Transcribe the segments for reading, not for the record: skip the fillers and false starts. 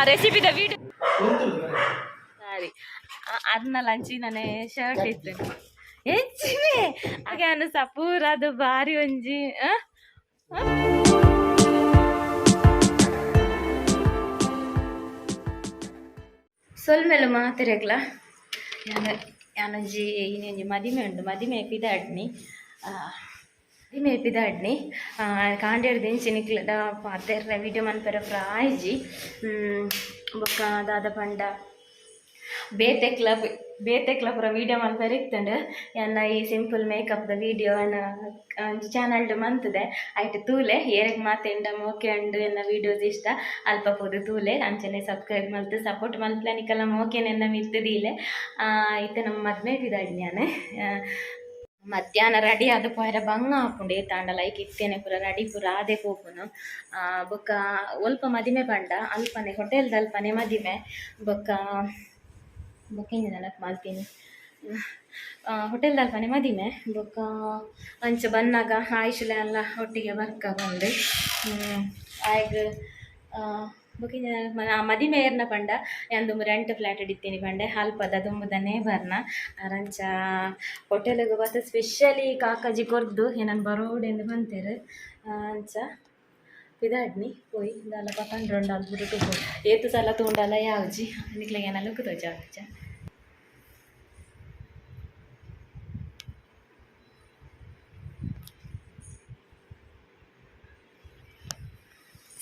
ರೆಸಿಪಿದ video. ಸಾರಿ, ಅರ್ನ ಲಂಚಿನನೆ shirt ಇತ್ತು ಹೆಚ್ಚಿವೆ ಹಾಗೆ ಅನುಸ ಪೂರ ಅದು ಬಾರಿ ಒಂಜಿ ಆ? ಆ? ಸೊಲ್ಮೆಲು ಮಾತೆರೆಗ್ಲ. ಯಾನ್ ಯಾನೊಂಜಿ ಇನಿ ಮದಿಮೆ ಉಂಡು, ಮದಿಮೆ ಪಿದಾಡ್ನಿ, ಮದಿಮೆ ಪಿದಾಡ್ನಿ. ಕಾಂಡೇರ್ದಿಂಚಿ ನಿಕ್ಲೆಡ ಪಾತೆರ್ರೆ ವಿಡಿಯೋ ಮನ್ಪೆರೆ ಪ್ರಾಯ್ಜಿ. ಬೊಕ್ಕ ದಾದ ಪಂಡ, ಬೇತೆಕ್ಲ ಬೇತೆಕ್ಲ ಪೂರ ವೀಡಿಯೋ ಮನ್ಪೆರೆ ಇತ್ತುಂಡು. ಎನ್ನ ಈ ಸಿಂಪಲ್ ಮೇಕಪ್ದ ವೀಡಿಯೋ ಎನ್ನ ಒಂಜಿ ಚಾನಲ್ಡ್ ಮಂತುದೆ, ಐಟ್ ತೂಲೆ. ಏರೆಗ್ ಮಾತೆಂಡ ಮೋಕೆ ಉಂಡು, ಎನ್ನ ವೀಡಿಯೋಸ್ ಇಷ್ಟ, ಅಲ್ಪ ಪೋದು ತೂಲೆ. ಅಂಚನೆ ಸಬ್ಸ್ಕ್ರೈಬ್ ಮಲ್ತು ಸಪೋರ್ಟ್ ಮಲ್ಪಲೆ. ನಿಕಲ್ನ ಮೋಕೆನ್ ಎನ್ನ ಮಿತ್ತ್ ದೀಲೆ. ಇತ್ತೆ ನಮ್ಮ ಮದ್ಮೆ ಪಿದಾಡ್ನಿ ಯಾನ್. ಮಧ್ಯಾಹ್ನ ರೆಡಿ ಆದ್ ಪೋಯೆರೆ ಬಂಗ ಆಪುಂಡು ಏತಾಂಡ ಲೈಕ್ ಇತ್ತೇನೆ ಪೂರ ರೆಡಿ ಪೂರ ಆದೇ ಪೋಪುನು. ಬೊಕ್ಕ ಒಲ್ಪ ಮದಿಮೆ ಪಂಡ ಅಲ್ಪನೆ ಹೋಟೆಲ್ದ ಅಲ್ಪನೆ ಮದಿಮೆ. ಬೊಕ್ಕ ಬೊಕ್ಕ ಇಂಜ ನೆನಪು ಮಲ್ತೀನಿ. ಹೋಟೆಲ್ದ ಅಲ್ಪನೆ ಮದಿಮೆ. ಬೊಕ್ಕ ಅಂಚ ಬನ್ನಗ ಆಯುಷ್ ಎಲ್ಲ ಒಟ್ಟಿಗೆ ಬರ್ಕ ಬಂದು ಆಯ್ಗ್. ಬೊಕ್ಕ ಇಂಜ ಮದಿಮೆ ಏರ್ನ ಪಂಡ, ಯಾನ್ ದುಂಬು ರೆಂಟ್ ಫ್ಲಾಟ್ ಇತ್ತೀನಿ ಪಂಡೆ, ಅಲ್ಪದ ದುಂಬುದನೇ ಬರ್ನ. ಅರಂಚ ಹೋಟೆಲ್ಗ್ ಬತ್ತ ಸ್ಪೆಷಲಿ ಕಾಕಜಿ ಕೊರ್ದು ಏನನ್ ಬರೋಡೆಂದು ಪಂತೆರ್. ಅಂಚ ಪಿದಾಡ್ನಿ ಪೋಯಿ ದಾಲ ಪತೊಂಡ್ರುಂಡ ಅಲ್ಪ ತೂಪು. ಏತ್ ಸಲ ತೂಂಡಲ ಯಾವ್ಜಿ. ನಿಕ್ಲೆಗ್ ಎನ್ನ ಲುಕ್ ತೋಜಾವುಜ.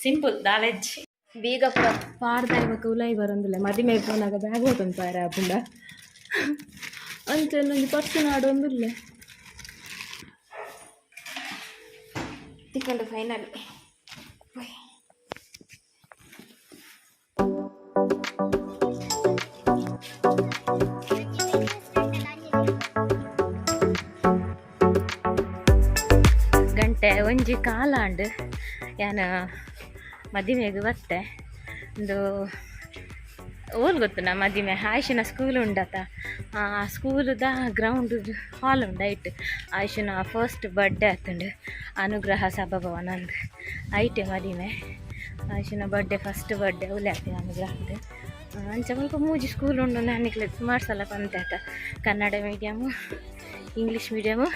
ಸಿಂಪಲ್ ದಾಲೆಜ್ಜಿ. ಬೀಗ ಪೂರ ಪಾಡ್ದಾಯಿ ಬೊಕ್ಕ ಉಲಾಯಿ ಬರೊಂದುಲ್ಲೆ. ಮದಿಮೆ ಪೋನಾಗ ಬ್ಯಾಗ್ ಓತೊಂದು ಪಾರ ಆಪುಂಡ ಅಂಚ ಒಂಜಿ ಪರ್ಸ್ ನಾಡೊಂದುಲ್ಲೆ. ತಿಕ್ಕಂಡು ಫೈನಲ್. ಗಂಟೆ ಒಂಜಿ ಕಾಲಾಂಡ್ ಯಾನ್ ಮದಿಮೆಗ್ ಬತ್ತೆ. ಉಂದು ಓಲ್ ಗೊತ್ತುಂಡ ಮದಿಮೆ? ಆಯುಷನ ಸ್ಕೂಲ್ ಉಂಡತ, ಆ ಸ್ಕೂಲುದ ಗ್ರೌಂಡ್ ಹಾಲ್ ಉಂಡು, ಐಟ್ ಆಯುಷನ ಫಸ್ಟ್ ಬರ್ಡೇ ಆತುಂಡು. ಅನುಗ್ರಹ ಸಭಾಭವನ ಅಂದ್, ಐಟೆ ಮದಿಮೆ. ಆಯುಷನ ಬರ್ಡೇ, ಫಸ್ಟ್ ಬರ್ಡೇ ಉಲೆ ಆತಿನ ಅನುಗ್ರಹದ. ಅಂಚ ಮುಲ್ಪ ಮೂಜಿ ಸ್ಕೂಲ್ ಉಂಡು. ನಾನು ನಿಕ್ಲೆಗ್ ಸುಮಾರು ಸಲ ಪಂತೆ ಆತ, ಕನ್ನಡ ಮೀಡಿಯಮು, ಇಂಗ್ಲೀಷ್ ಮೀಡಿಯಮು,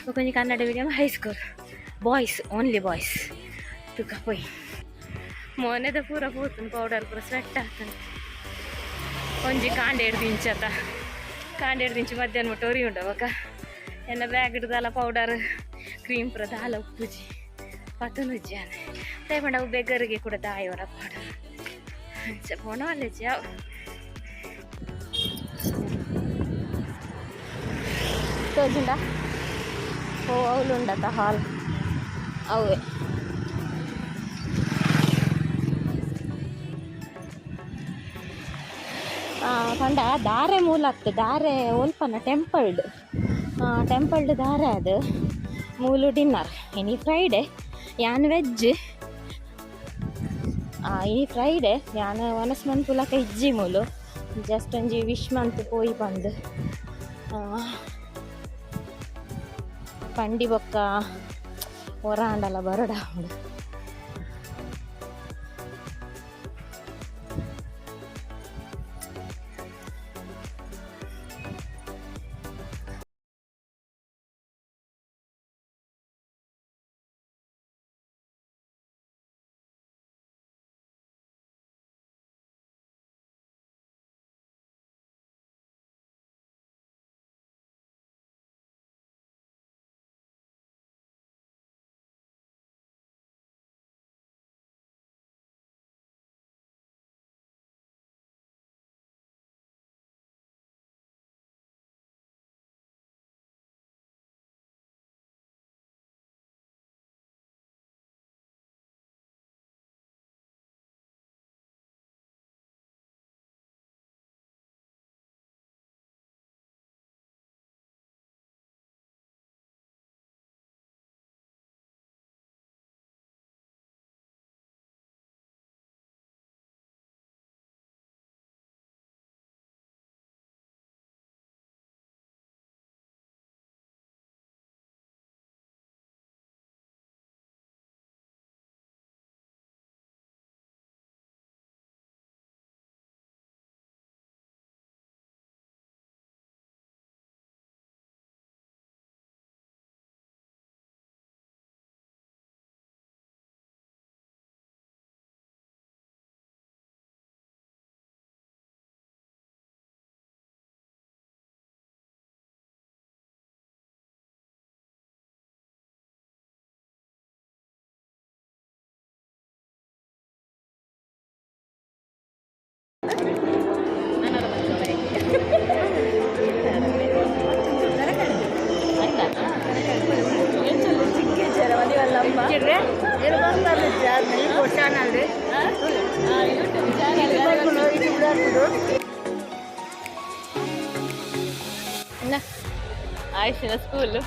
ಬೊಕೊಂಜಿ Kannada medium high school, boys, only boys. ತುಕ ಪೋಯಿ ಮೋನೆದ ಪೂರ ಪೋತುಂಡು, ಪೌಡರ್ ಪೂರ ಸ್ವೆಟ್ ಆತುಂಡು. ಒಂಜಿ ಕಾಂಡೆ ಇಂಚತ ಕಾಂಡೆ ಇಂಚು ಮಧ್ಯಾಹ್ನ ಮುಟ್ಟ ಒರಿ ಉಂಡು. ಬೊಕ ಎನ್ನ ಬ್ಯಾಗ್ ದಾಲ ಪೌಡರ್ ಕ್ರೀಮ್ ಪೂರ ದಾಲ ಉಪ್ಪುಜಿ, ಪತೊನುಜ್ಜಿ ಯಾನ್. ದಾಯೆ ಪಂಡ ಅವು ಬೆಗರಿಗೆ ಕೂಡ ದಾಯವರ ಪೌಡರ್. ಅಂಚ ಪೋಣ ಅಲ್ಲೆಜ್ಜಿ ಅವು ತೋಜುಂಡ. ಓ ಅವ್ಲು ಉಂಡತ ಹಾಲ್ ಅವೇ. ಪಂಡ ದಾರೆ ಮೂಲ ಅತ್ತು, ದಾರೆ ಒಲ್ಪನ ಟೆಂಪಲ್ಡ್, ಟೆಂಪಲ್ಡ್ ದಾರೆ ಅದು. ಮೂಲು ಡಿನ್ನರ್ ಇನಿ ಫ್ರೈಡೆ. ಯಾನ್ ವೆಜ್. ಇನಿ ಫ್ರೈಡೆ, ಯಾನ್ ವನಸ್ ಮನ್ಪುಲಕ ಇಜ್ಜಿ ಮೂಲು. ಜಸ್ಟ್ ಒಂಜಿ ವಿಶ್ ಮಂತ್ ಪೋಯಿ ಪಂದ್ ಪಂಡಿ ಬೊಕ್ಕ ಒರಾಂಡಲ ಬರಡ. ಎಂಚಿಡ್ರೆ ಯೂಟ್ಯೂಬ್ ಚಾನಲ್ ಆಯುಷಿನ ಸ್ಕೂಲು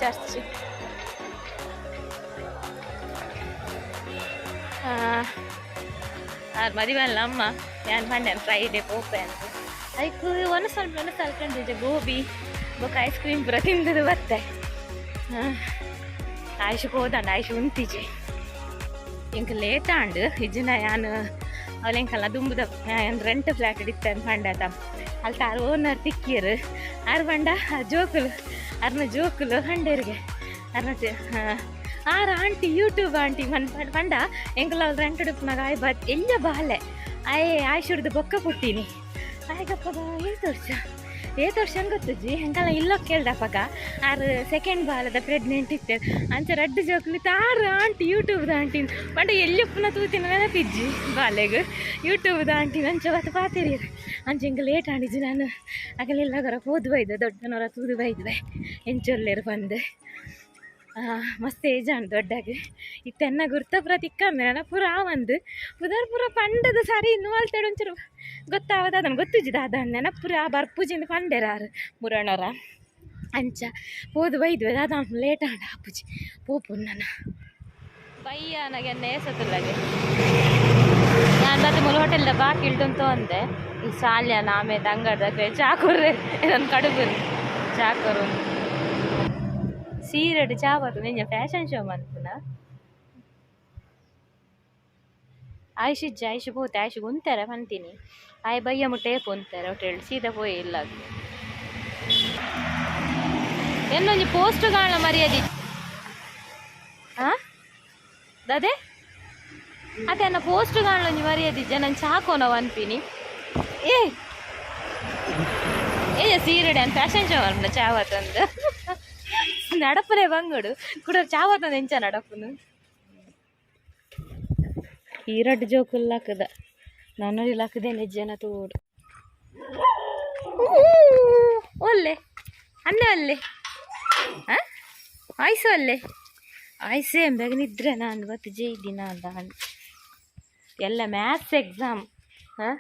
ಚರ್ಚ್. ಆರು ಮದಿಮಲ್ಲ ಅಮ್ಮ ಯಾನ್ ಪಂಡೆ ಫ್ರೈಡೆ ಪೋಪೆ ಅಂತ. ಐಕ್ ಒಂದು ಸ್ವಲ್ಪ ಒಂದು ಸ್ವಲ್ಪ ಗೋಬಿ ಬೊಕ್ಕ ಐಸ್ ಕ್ರೀಮ್ ಪೂರ ತಿಂದದು ಬತ್ತೆ. ಆಯುಷ್ ಹೋದಂಡ, ಆಯುಷ್ ಉಂತಿಜಿ. ಎಂಕ್ ಲೇಟ್ ಆಂಡ್. ಇಜ್ಜಿನ ಯಾನ್ ಅವಲೆಂಕಲ್ಲ ದುಂಬುದ ಯಾನ್ ರೆಂಟ್ ಫ್ಲಾಟ್ ಇತ್ತೆ ಪಂಡತ ಅಲ್ತ ಆರ್ ಓನರ್ ತಿಕ್ಕಿಯರು. ಆರ್ ಪಂಡ ಜೋಕುಲು, ಅರ್ನ ಜೋಕುಲು ಪಂಡೇರಿಗೆ ಅರ್ನ ಆರ್ ಆಂಟಿ ಯೂಟ್ಯೂಬ್ ಆಂಟಿ ಮನ್ ಪಂಡ. ಎಂಕಲ ಅವ್ಲು ರೆಂಟ್ ಉಪ್ಪುನಾಗ ಆಯ್ ಬತ್ ಎಲ್ಲ ಬಾಲೆ ಆಯೆ ಆಯ್ಶುಡ್ದು ಬೊಕ್ಕ ಪುಟ್ಟಿನಿ. ಆಯ್ಗಪ್ಪಗ ಏತ್ ವರ್ಷ, ಏತ್ ವರ್ಷ ಗೊತ್ತುಜ್ಜಿ. ಎಂಕಲ್ಲ ಇಲ್ಲೋ ಕೇಳ್ದಪ್ಪಗ ಆರ್ ಸೆಕೆಂಡ್ ಬಾಲದ ಪ್ರೆಗ್ನೆಂಟ್ ಇತ್ತೆ. ಅಂಚ ರಡ್ಡ್ ಜೋಕುಲು ತಾರು ಆಂಟಿ ಯೂಟ್ಯೂಬ್ದ ಆಂಟಿ ಪಂಡ. ಎಲ್ಲಿ ಉಪ್ಪುನ ತೂತಿನ ನೆನಪಿಜ್ಜಿ ಬಾಲೆಗ್. ಯೂಟ್ಯೂಬ್ದ ಆಂಟಿ ಅಂಚ ಬತ್ತ ಪಾತೆರಿಯರು. ಅಂಚ ಎಂಕ್ ಲೇಟ್ ಆಂಡಿಜ್ಜಿ. ನಾನು ಅಗಲೆಲ್ಲ ಪೋದು ಬೈದೆ, ದೊಡ್ಡನವರ ತೂದು ಬೈದ್ವೆ ಎಂಚೊಲ್ಲೆರ್ ಪಂದ್. ಮಸ್ತ್ ಏಜ್ ಆಂಡ್ ದೊಡ್ಡಗ್. ಇತ್ತೆ ಎನ್ನ ಗುರ್ತ ಪೂರ ತಿಕ್ಕಂದೆ ನನ ಪೂರ ಆವಂದ್ ಪುದರ್ ಪೂರ ಪಂಡದ ಸರಿ ಇನ್ನು ಮಲ್ತೆಡ್ ಒಂಚೂರು ಗೊತ್ತಾವದ. ಅದನ್ನು ಗೊತ್ತುಜ್ಜಿ ದಾದ ನೆನಪುರ ಬರ್ಪುಜಿಂದ ಪಂಡೆರ್ ಆರ್ ಮುರಣರ. ಅಂಚ ಪೋದು ಬೈದ್ವೆ. ದಾದ ಲೇಟ್ ಆಂಡ ಆಪುಜಿ, ಪೋಪು ನನ ಬಯ್ಯ ನನಗೆ ಏಸತುಲ್ಲಗೆ. ನಾನು ಮತ್ತೆ ಮೂಲ ಹೋಟೆಲ್ದ ಬಾಕಿ ಇಲ್ಟುಂತು ಅಂದೆ. ಈ ಸಾಲ್ಯ ಆಮೆ ಅಂಗಡ್ದ ಚಾಕುರ್ರೆ ಇದೊಂದು ಕಡುಬು ಚಾಕರು ಸೀರೆಡ್ ಚಾ ಬರ್ತದೆ. ನಿಂಜ ಫ್ಯಾಷನ್ ಶೋ ಮನ್ಪುನ ಆಯುಷ್ ಇಜ್ಜಿ. ಆಯುಷ್ ಪೋತೆ, ಆಯುಷ್ ಉಂತಾರೆ ಪಂತೀನಿ. ಆಯ್ ಬಯ್ಯ ಮುಟ್ಟೆ ಪೊಂತಾರೆ ಹೋಟೆಲ್ ಸೀದಾ ಪೋಯೆ ಇಲ್ಲ. എന്നೊಂಜಿ ಪೋಸ್ಟ್ ಕಾಣ ಮರ್ಯಾದೆ. ಆ ದಾದೆ ಅದೇ ಅನ್ನ ಪೋಸ್ಟ್ ಕಾಣಲೊಂಜಿ ಮರ್ಯಾದೆ. ನಾನು ಚಾಕೋನ ಅನ್ಪಿನಿ. ಏ ಏ ಸೀರೆಡೆ ಅನ್ ಫ್ಯಾಷನ್ ಶೋ ಮನ್ಪುನ ಚಾವ ತಂದು ನಡಪುನೆ ಬಂಗುಡು ಕುಡ ಚಾವ ತಂದು ಎಂಚ ನಡಪುನು. ಈ ರಡ್ಡ್ ಜೋಕುಲು ಲಕ್ಕದ ನಾನು ಲಕ್ಕದೇನೆ ಜನ ತೋಡು. ಒಲ್ಲೆ ಅನ್ನೆ ಒಲ್ಲೆ ಆಯ್ಸು ಅಲ್ಲೇ ಆಯ್ಸೆ ಬೇಗ ನಿದ್ರೆ. ನಾನು ಬತ್ತು ಜೈದಿನ ಅಲ್ಲ ಎಲ್ಲ ಮ್ಯಾಥ್ಸ್ ಎಕ್ಸಾಮ್. ಹಾಂ,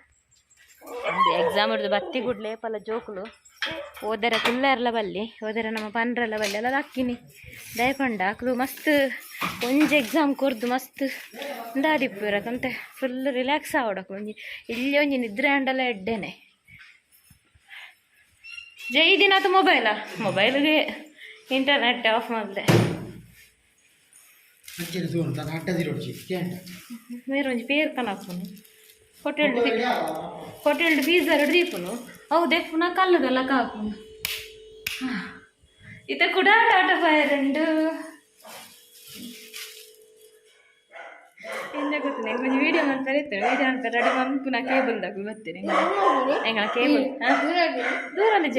ಎಕ್ಸಾಮ್ ಹಿಡ್ದು ಬತ್ತಿ ಗುಡ್ಲೆ ಪಲ ಜೋಕುಲು ಓದರೆ ಕುಲ್ಲೆರ್ಲ ಬಲ್ಲಿ, ಓದರೆ ನಮ್ಮ ಪನ್ರೆಲ್ಲ ಬಲ್ಲಿ ಎಲ್ಲ ಹಾಕಿನಿ. ದಯಪಂಡ ಅಕ್ಲು ಮಸ್ತ್ ಒಂಜಿ ಎಕ್ಸಾಮ್ ಕೊರ್ದು ಮಸ್ತ್ ಇಂದಾದಿಪ್ಪುರಕಂತೆ ಫುಲ್ ರಿಲ್ಯಾಕ್ಸ್ ಆವಡಕು. ಒಂಜಿ ಇಲ್ಲಿ ಒಂಜಿ ನಿದ್ರೆ ಆಂಡಲ ಎಡ್ಡೆನೆ. ಜೈ ದಿನ ಅದು ಮೊಬೈಲ ಮೊಬೈಲ್ಗೆ ಇಂಟರ್ನೆಟ್ ಆಫ್ ಮಾಡಿದೆ. ಮೇರೆ ಒಂಜಿ ಪೇರ್ ಕನಪುನು ಹೋಟೆಲ್ ಹೋಟೆಲ್ ಫೀಸರ್ ದೀಪುನು ಅವು ದೆಪ್ಪುನ ಕಲ್ಲುದೆಲ್ಲ ಕಾಪುನು. ಇತ್ತ ಕೂಡ ಟಾಟಾ ಫೈರ್ ಉಂಡು. ಎಂತ ಗೊತ್ತು, ನಂಗೆ ಒಂಜಿ ವೀಡಿಯೋ ಮನ್ಪರೆ ಇತ್ತು. ವೀಡಿಯೋ ಮನ್ಪರೆ ರೆಡಿ ಮನ್ಪುನ ಕೇಬಲ್ ದಾಗು ಬರ್ತೀನಿ. ಎಂಗಳ ಕೇಬಲ್ ದೂರಲ್ಲಿ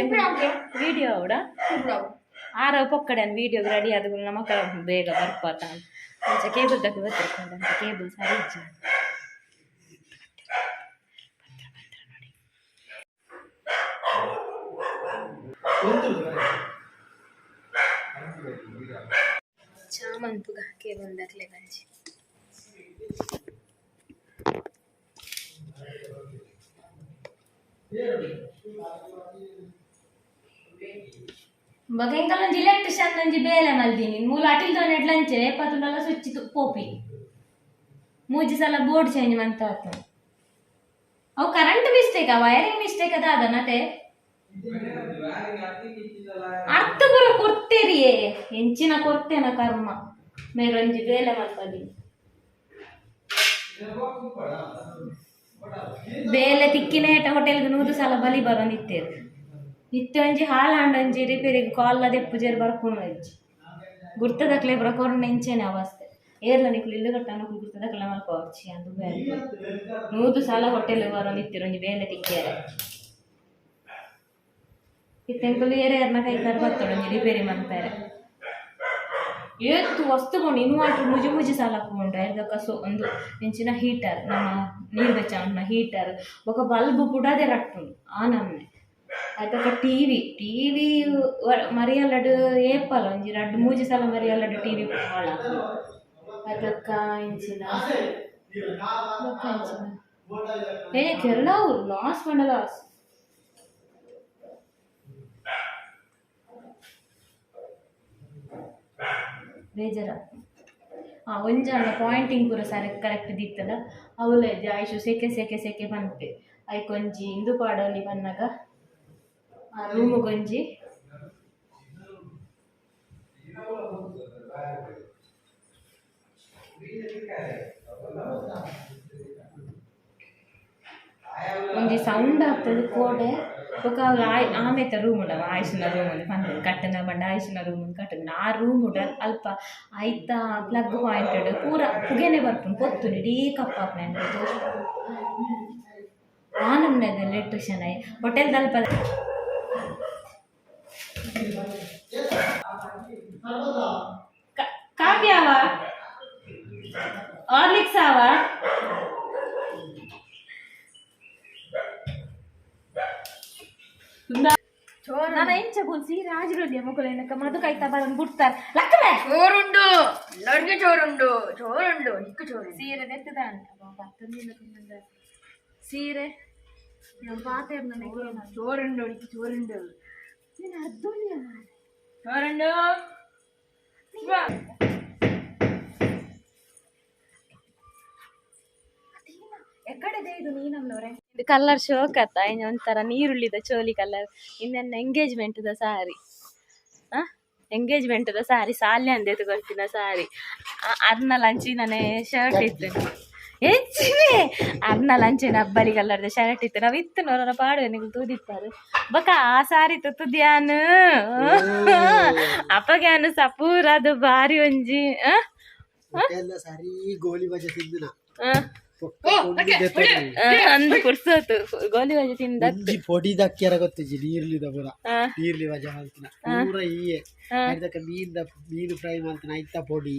ವೀಡಿಯೋ ಅವಡ ಆರ ಪೊಕ್ಕಡೆ ವೀಡಿಯೋ ರೆಡಿ ಆದ ನಮ್ಮ ಮಕ್ಕಳ ಬೇಗ ಬರ್ಪಾತ. ಅಂಚ ಕೇಬಲ್ ದಾಗು ಬರ್ತಿರ್ಕೊಂಡು ಅಂತ ಕೇಬಲ್ ಸರಿ ಇಜ್ಜ. ಚಾಮನ್ಪುಗ ಕೇಬಲ್ ದಾಕ್ಲೆ ಗಂಜಿ. ಬೊಕ ಎಂಕಲೊಂಜಿ ಎಲೆಕ್ಟ್ರಿಷಿಯನ್ ಒಂಜಿ ಬೇಲೆ ಮಲ್ದಿನಿ. ಮೂಲು ಅಟಿಲ್ ಎಡ್ಲಂಚೆ ಪತುಂಡಲ ಸ್ವಿಚ್ ಪೋಪಿ ಮೂಜಿ ಸಲ ಬೋರ್ಡ್ ಚೇಂಜ್ ಮಂತ. ಅವು ಕರೆಂಟ್ ಮಿಸ್ಟೇಕ್, ವೈರಿಂಗ್ ಮಿಸ್ಟೇಕ್ ಅದ. ಅರ್ಥ ಪೂರ ಕೊಡ್ತೇರಿಯೇ ಎಂಚಿನ ಕೊರ್ತೇನ ಕರ್ಮ. ಮೇರೊಂಜಿ ಬೇಲೆ ಮಲ್ಪದಿ ಬೇಲೆ ತಿಕ್ಕಿನೇಟ ಹೋಟೆಲ್ಗೆ ನೂದು ಸಲ ಬಲಿ ಬರೋನಿತ್ತೇರು. ಇತ್ತೆ ಒಂಜಿ ಹಾಳಾಂಡೊಂಜಿ ರಿಪೇರಿಗೆ ಕಾಲ್ ದೆಪ್ಪುಜೇರು ಬರ್ಪುನು ಅಜ್ಜಿ ಗುರ್ತದಕ್ಲೆ ಪೂರ ಕೊರ್ನ ಇಂಚೆನೆ ಅವಸ್ಥೆ. ಏರ್ಲ ನಿಕ್ಲು ಇಲ್ಲು ಕಟ್ಟನಕ್ಲು ಗುರ್ತದಕ್ಲೆ ಮಲ್ಪವರ್ಚಿ ಅಂದು ಬೇಲೆ ನೂದು ಸಲ ಹೋಟೆಲ್ ಬರೋನಿತ್ತಿರು ಒಂಜಿ ಬೇಲೆ ತಿಕ್ಕಿಯರೆ. ಇತ್ತೆ ಎಂಕುಲು ಏರೆ ಏರ್ನ ಕೈಕಾರ್ ಬತ್ತೊಡು ಒಂಜಿ ರಿಪೇರಿ ಮನ್ಪೆರೆ. ಏತ್ ವಸ್ತು ಕೊಂಡು ಇನ್ವರ್ಟರ್ ಮುಜಿ ಮುಜಿ ಸಲ ಕೊಂಡು ಐದಕ್ಕ. ಸೊ ಒಂದು ಎಂಚಿನ ಹೀಟರ್, ನಮ್ಮ ನೀರು ಬೆಚ್ಚ ಹೀಟರ್ ಬೊಕ ಬಲ್ಬ್ ಪುಡದೆ ರಟ್ಟುಂಡು ಆ ನಮ್ನೆ. ಅತಕ ಟಿವಿ ಟಿವಿ ಮರಿಯಲಡ್ ಏಪಲ ಒಂಜಿ ರಡ್ಡ್ ಮೂಜಿ ಸಲ ಮರಿಯಲಡ್ ಟಿವಿ ಹಾಳಾಪುಂಡು. ಅದಕ್ಕ ಇಂಚಿನ ಬೊಕ್ಕ ಇಂಚಿನ ಏ ಕೆಲವು ಲಾಸ್ ಪಂಡ ಲಾಸ್. ಬೇಜಾರ. ಆ ಒಂಜಾಂಡ ಪಾಯಿಂಟಿಂಗ್ ಪೂರ ಸರಿ ಕರೆಕ್ಟ್ ದಿತ್ತದ ಅವುಲ ಇಜ್ಜಿ. ಆಯುಷು ಸೆಕೆ ಸೆಕೆ ಸೆಕೆ ಪನ್ಪೆ. ಐಕೊಂಜಿ ಇಂದು ಪಾಡೊಲಿ ಪನ್ನಗ ಆ ರೂಮುಗೊಂಜಿ. ಒಂಜಿ ಸೌಂಡ್ ಆಗ್ತದೆ ಕೋಡೆ. ಬೊಕ ಅವ್ಲು ಆಯ್ ಆಮೇತ ರೂಮ್ ಉಂಡವ ಆಯುಷನ ರೂಮ್ ಉಂದು ಪನ್ಪೆರ್ ಕಟ್ಟುನ ಪಂಡ ಆಯುಷನ ರೂಮ್ ಉಂದು ಕಟ್ಟುನ ಆ ರೂಮ್ ಉಂಡು. ಅಲ್ಪ ಐತ ಪ್ಲಗ್ ಪಾಯಿಂಟೆಡ್ ಪೂರ ಪುಗೆನೆ ಬರ್ಪುಂಡು ಪೊತ್ತುಂಡು ಇಡೀ ಕಪ್ಪಾಪುಂಡು. ಆನಮ್ನೆದ ಎಲೆಕ್ಟ್ರಿಷಿಯನ್ ಆಯೆ ಹೋಟೆಲ್ ದಲ್ಪ. ಕಾಫಿ ಆವ, ಹಾರ್ಲಿಕ್ಸ್ ಆವ? ನಾನು ಎಂಚ ಬೋಲ್ ಸೀರೆ ಆಜಿರೋಲಿ ಮೊಕುಲು ಮಧು ಕೈತ ಬರನ್ ಬಿಡ್ತಾರೆ ಲಕ್ಕಲೆ. ಚೋರುಂಡು ಎಲ್ಲರಿಗೆ, ಚೋರುಂಡು ಚೋರುಂಡು ನಿಕ್ಕು ಚೋರು. ಸೀರೆ ದೆತ್ತದ ಸೀರೆ ಚೋರುಂಡು ನಿಕ್ಕು ಚೋರುಂಡು. ನೀನು ಅರ್ಧೋಲಿಯ. ಚೋರುಂಡು. ಎಕ್ಕಡೆದೇ ಇದು ನೀನಮ್ಮನವರೇ? ಇದು ಕಲರ್ ಶೋಕ್ ಅತ್ತ ಇನ್ನು ಒಂಥರ ನೀರುಳ್ಳಿದ ಚೋಲಿ ಕಲರ್. ಇನ್ನೆನ್ನ ಎಂಗೇಜ್ಮೆಂಟ್ದ ಸಾರಿ. ಆ ಎಂಗೇಜ್ಮೆಂಟ್ದ ಸಾರಿ ಸಾಲ್ಯ ಅಂದೇತು ಕೊಡ್ತಿನ ಸಾರಿ. ಅರ್ನ ಲಂಚಿನನೆ ಶರ್ಟ್ ಇತ್ತು ಹೆಚ್ಚಿನೆ. ಅರ್ನ ಲಂಚಿನ ಅಬ್ಬಲಿ ಕಲರ್ದ ಶರ್ಟ್ ಇತ್ತು. ನಾವು ಇತ್ತು ನೋಡೋಣ ಪಾಡುವೆ ನಿಗು ತೂದಿತ್ತಾರೆ ಬಕ ಆ ಸಾರಿ ತುತ್ತುದ್ಯಾನು ಅಪ್ಪಗ್ಯಾನು ಸಪೂರ ಅದು ಬಾರಿ ಒಂಜಿ ಆ? ಸರಿ ಗೋಲಿ ಬಜೆ ತಿಂದಿನ. ಆ, ಅಂದು ಪುರ್ಸೋತು ಗೋಲಿ ಬಜೆ ತಿಂದ. ಒಂಜಿ ಪೊಡಿ ದಕ್ಕಿಯರ ಗೊತ್ತಿಜ್ಜಿ ನೀರ್ಲಿದ ಪೂರ. ನೀರ್ಲಿ ಬಜೆ ಮಲ್ತಿನ ಪೂರ ಈಯೆ. ಐತಕ ಮೀನ್ದ ಮೀನು ಫ್ರೈ ಮಲ್ತಿನ ಐತ ಪೊಡಿ.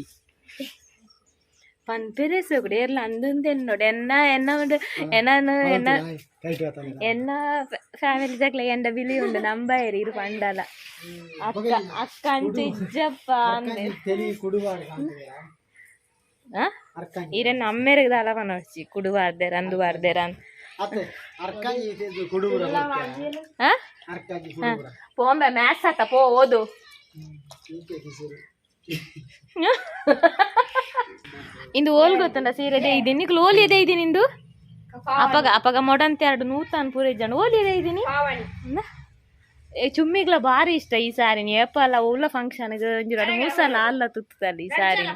ಪನ್ಪೆರೆ ಸೋಕುಡು ಏರ್ಲ ಅಂದುಂದೆನ್ ನೋಡು. ಎನ್ನ ಎನ್ನ ಉಂಡು ಎನ್ನನು ಎನ್ನ ರೈಟ್ ಗೊತ್ತಲ್ಲ. ಎನ್ನ ಫ್ಯಾಮಿಲಿ ದಕ್ಲೆ ಎಂಡ ಬಿಲಿ ಉಂಡು ನಂಬೈರಿ ಇರು ಪಂಡಲ. ಅಕ್ಕ ಅಕ್ಕ ಅಂಚ ಇಜ್ಜಪ್ಪ ಅಂದೆ. ತೆಲಿ ಕುಡುವಾಡ ಕಾಣ್ತದೆ. ಆ? ಅರ್ಕಾಂಜಿ. ಈರೆನ್ ಅಮ್ಮೆರೆಗ್ ದಾಲ ಪನೊಡ್ಚಿ ಕುಡುವಾರ್ದೆರ್ ಅಂದು ವಾರ್ದೆರ್ ಅಂದ್. ಅತ್ತೆ ಅರ್ಕಾಂಜಿ ಕುಡುಬುರ. ಆ? ಅರ್ಕಾಂಜಿ ಕುಡುಬುರ. ಪೋಂಬೆ ಮ್ಯಾಥ್ಸ್ ಆತ ಪೋ ಓದು. ಈಕೆ ಕಿಸಿರು. ಇಂದು ಓಲ್ ಗೊತ್ತುಂಡ ಸೀರೆ ಇದೆ ನಿಕ್ಲು ಓಲಿ ಇದೆ ಇದೆ ನಿಂದು. ಅಪಗ ಅಪಗ ಮೊಡಂತ ಎರಡು ನೂತಾನ್ ಪೂರ ಜನ ಓಲಿ ಇದೆ ಇದೀನಿ. ಏ ಚುಮ್ಮಿಗ್ಲ ಬಾರಿ ಇಷ್ಟ ಈ ಸಾರಿನಿ. ಏಪಲ್ಲ ಓಲ ಫಂಕ್ಷನ್ ಒಂಜಿ ಎರಡು ಮೂರು ಸಲ ಅಲ್ಲ ತುತ್ತಲ್ಲ ಈ ಸಾರಿ.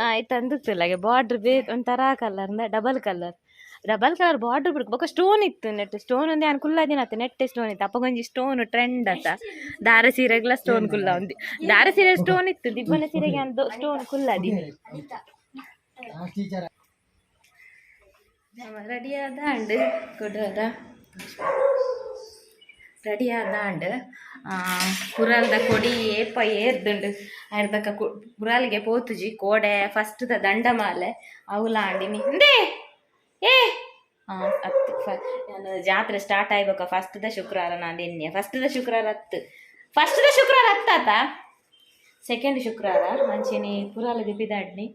ಆಯ್ತು ಅಂದುತ್ತಲ್ಲ ಬಾರ್ಡ್ರ್ ಬೇ ಒಂಥರ colour double colour double colour border ಬಿಡ್ಕು. ಬೊಕ ಸ್ಟೋನ್ ಇತ್ತು ನೆಟ್ ಸ್ಟೋನ್ ಒಂದೇ ಅನ್ ಕುಲ್ಲ ದಿನ ಆತ ನೆಟ್ಟೆ ಸ್ಟೋನ್ ಇತ್ತು. ಅಪ್ಪಗೊಂಜಿ ಸ್ಟೋನ್ ಟ್ರೆಂಡ್ ಆತ. ದಾರ ಸೀರೆಗ್ಲ ಸ್ಟೋನ್ ಕುಲ್ಲ ಒಂದು ದಾರ ಸೀರೆ ಸ್ಟೋನ್ ಇತ್ತು. ದಿಬ್ಬನ ಸೀರೆಗೆ ಅಂದು ಸ್ಟೋನ್ ಕುಲ್ಲದಿ. ಟೀಚರ್. ರೆಡಿ ಆದಾಂಡ್ ಕುಡೋರ ರೆಡಿ ಆದಾಂಡ್. ಪುರಲ್ದ ಕೊಡಿ ಏಪ ಏರ್ದುಂಡು ಅರ್ಧಕ ಪುರಾಲ್ಗೆ ಪೋತುಜಿ ಕೋಡೆ ಫಸ್ಟ್ದ ದಂಡಮಾಲೆ ಅವುಲ ಆಂಡಿನಿ ಅಂದೇ ಏ ಅತ್ತು ನಾನು ಜಾತ್ರೆ ಸ್ಟಾರ್ಟ್ ಆಯ್ಬೇಕ ಫಸ್ಟ್ದ ಶುಕ್ರವಾರ ನಾನು ಎನ್ನೆ ಫಸ್ಟ್ದ ಶುಕ್ರವಾರ ಹತ್ತು ಫಸ್ಟ್ದ ಶುಕ್ರವಾರ ಹತ್ತಾತ ಸೆಕೆಂಡ್ ಶುಕ್ರವಾರ ಮಂಚಿನಿ ಪುರಾಲ್ಗೆ ಪಿದಾಡ್ನಿ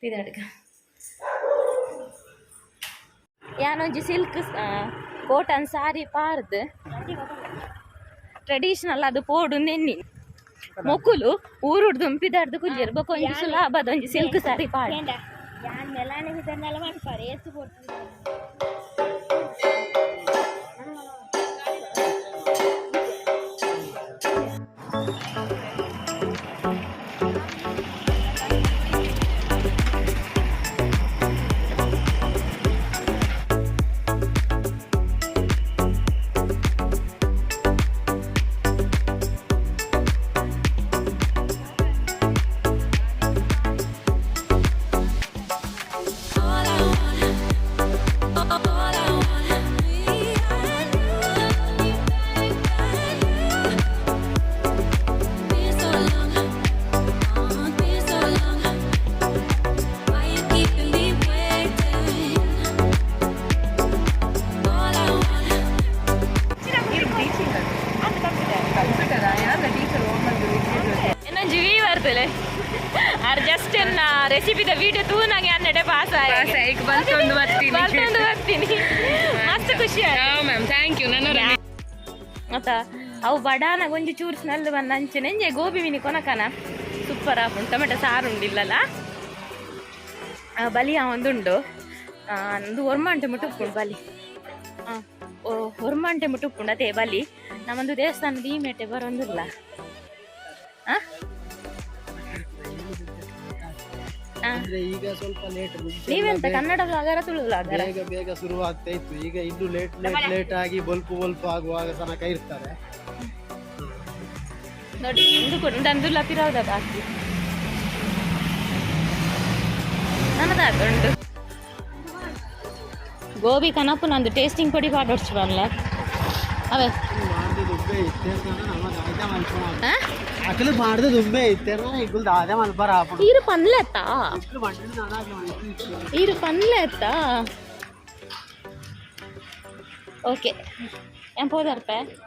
ಪಿದಾಡ್ಗ. ಯಾನೊಂಜಿ ಸಿಲ್ಕ್ ಕೋಟನ್ ಸಾರಿ ಪಾರ್ದ್ ಟ್ರೆಡಿಷನಲ್ ಅದು ಪೋಡು ನೆನ್ನಿ ಮೊಕುಲು ಊರುಡ್ದು ಪಿದಾಡ್ದು ಕುಲ್ಯರ್. ಬೊಕ ಒಂಜಿ ಸುಲಾಭದ ಒಂಜಿ ಸಿಲ್ಕ್ ಸಾರಿ ಪಾಡ್. ಯಾನ್ ಮೆಲಾನೆ ಬಿದ್ದನ್ನೆಲ್ಲ ಮಾಡ್ತಾರೆ ಏತು ಕೊಡ್ತೀನಿ. All I want, me and you, baby. Been so long. ತೂಲೆ. ಆರ್ ಜಸ್ಟ್ ಎನ್ನ ರೆಸಿಪಿದ ವಿಡಿಯೋ ತೂನಾಗೆ ಅನ್ನಡೆ ಪಾಸ್ ಆಯ. ಪಾಸ್ ಆಯ್ಕ್ ಬಲ್ತೊಂದು ಬರ್ತೀನಿ. ಬಲ್ತೊಂದು ಬರ್ತೀನಿ, ಮಸ್ತ್ ಖುಷಿ ಆಯ್ತು. ಹಾ ಮ್ಯಾಮ್, thank you. ನನ್ನ ಮತ್ತ ಅವು ಬಡಾನ ಒಂಜಿ ಚೂರು ಸ್ಮೆಲ್ ಬಂದ ಅಂಚೆ ನೆಂಜೆ ಗೋಬಿ ಮಿನಿ ಕೊನಕನ ಸೂಪರ್ ಆಪುಂಡು. ಟೊಮೆಟೊ ಸಾರು ಉಂಡಿಲ್ಲಲ್ಲ. ಆ, ಬಲಿ ಒಂದುಂಡು. ಒಂದು ಒರ್ಮಾಂಟೆ ಮುಟ್ಟು ಉಪ್ಪುಂಡು ಬಲಿ. ಓ ಒರ್ಮಾಂಟೆ ಮುಟ್ಟು ಉಪ್ಪುಂಡು ಅದೇ ಬಲಿ. ನಮ್ಮೊಂದು ದೇವಸ್ಥಾನದ ಈ ಮೇಟೆ ಬರೋಂದಿಲ್ಲ. ಆ? ಆ. ಅಂದ್ರೆ ಈಗ ಸ್ವಲ್ಪ ಲೇಟ್. ಮುಂಚೆ ನೀವೆಂತ ಕನ್ನಡ ಬ್ಲಾಗರ, ತುಳು ಬ್ಲಾಗರ? ಬೇಗ ಬೇಗ ಶುರು ಆಗ್ತಾ ಇತ್ತು. ಈಗ ಇನ್ನು ಲೇಟ್ ಲೇಟ್ ಲೇಟ್ ಆಗಿ ಬಲ್ಪು ಬಲ್ಪು ಆಗುವಾಗ ತನಕ ಇರ್ತಾರೆ. ನೋಡಿ, ಇಂದು ಕೊಂಡಂದುಲ್ಲ ಪಿರಾವ್ದ ಬಾಕಿ ನನ್ನದಾತುಂಟು. ಗೋಬಿ ಕನಪು ನಂದು ಟೇಸ್ಟಿಂಗ್ ಪೊಡಿ ಪಾಡೊಡ್ಚು ಬನ್ಲ ಅವೇ. ಮಾಡ್ದು ದುಂಬೆ ಇತ್ತೆ ನಮ್ಮ ದಾದ ಮಲ್ಪ. ಆ? ಅಕಲು ಮಾಡ್ದು ದುಂಬೆ ಇತ್ತೆ ಇಗುಲ್ ದಾದ ಮಲ್ಪರ ಆಪುಂಡು. ಈರು ಪನ್ಲೆತ್ತಾ? ಇಕ್ಲು ಮಂಡಿನ ನಾನಾಗ್ಲಿ. ಈರು ಪನ್ಲೆತ್ತಾ? ಓಕೆ, ಏನ್ ಪೋದರ್ಪೆ.